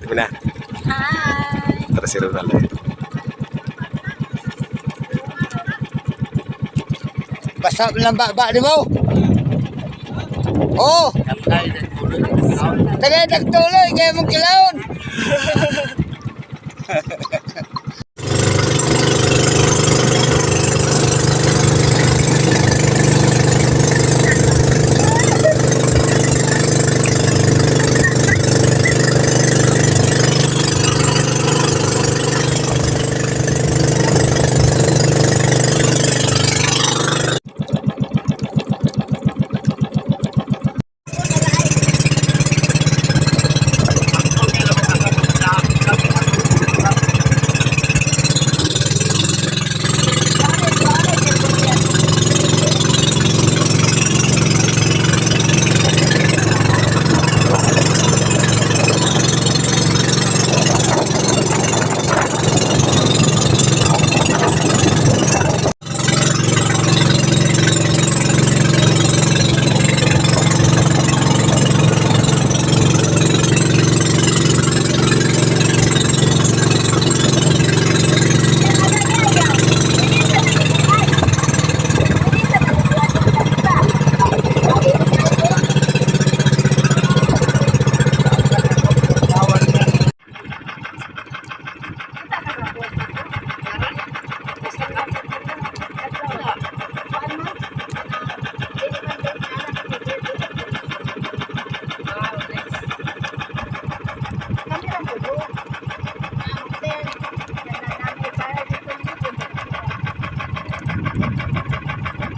Di na. Hi. Tara si Ronald eh. Basta lang ba di mo? Oh! Tagay nagtuloy kaya mong kilawon.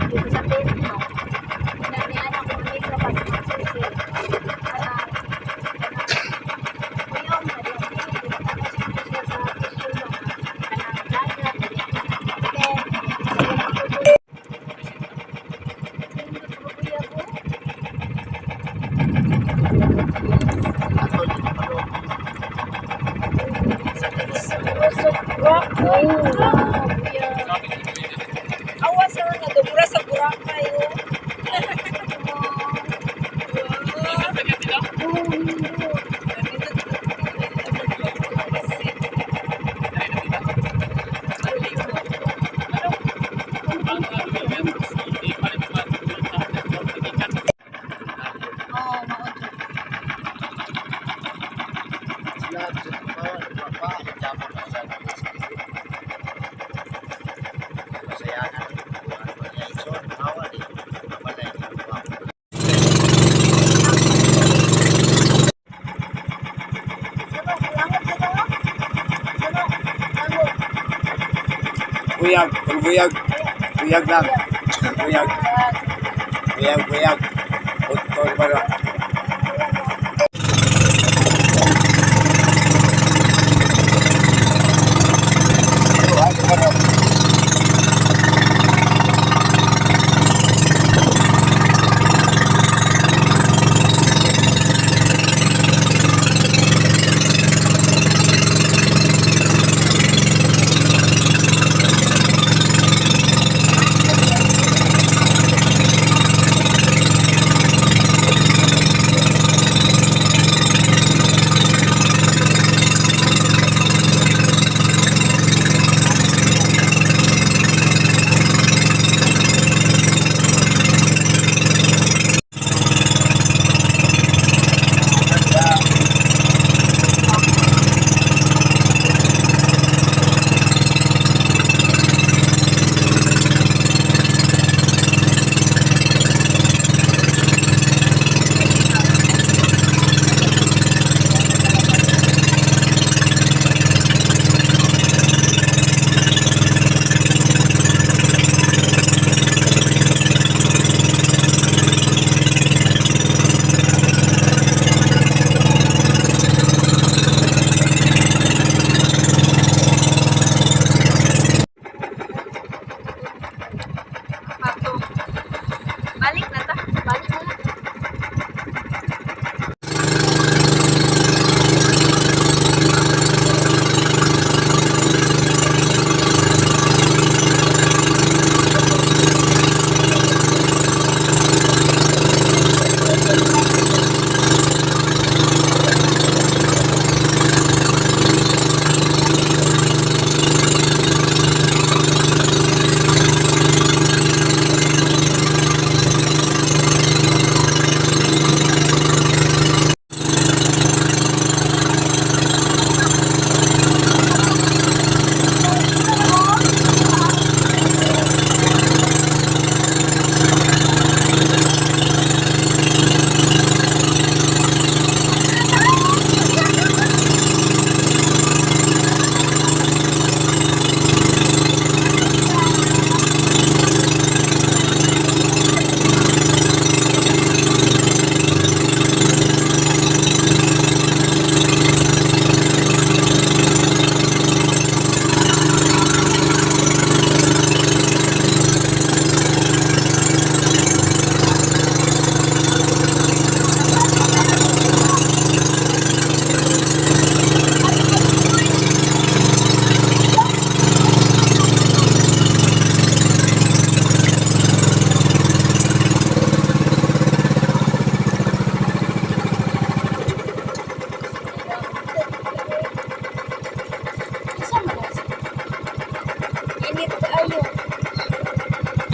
Dito sa tent, no? Na ni anak ko may trabaho sa susi. Kuyong, siya sa tissue ba? Kanang dagat, tent, Awa sa nga dumura sa Boracay oh. Oo, mao. Buyag, buyag. Buyag lang. Buyag. Buyag, buyag. Utol ba na?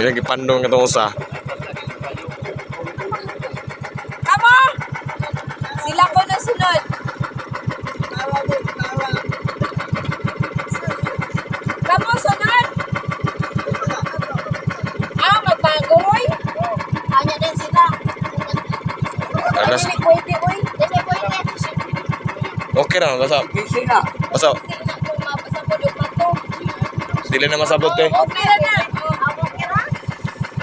Ilang gipandong katong usa. Kamo! Sila ko na sunod. Kamo sunod! Ah, magbago oy. Anya din sila. Alas, Dili pwede oy. Dili pwede. okay ra basta. Kisi na. Basta Dili na kung mapasabot og bato. dili na masabot eh. Okay ra na. Ako kira.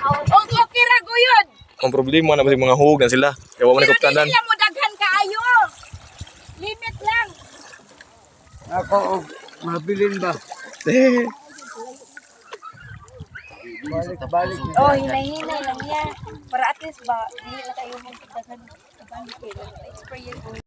Og okay ra guyod. Ang problema na ba mga hug na sila. Kaya wa man Pero kuptanan. dili lang mo daghan kaayo. Limit lang. Ako, og mabilin ba? Balik, balik. Oh, hinay-hinay lang yan. Para at least ba, dili na kayo magdaghan daghan kayo. Experience ko.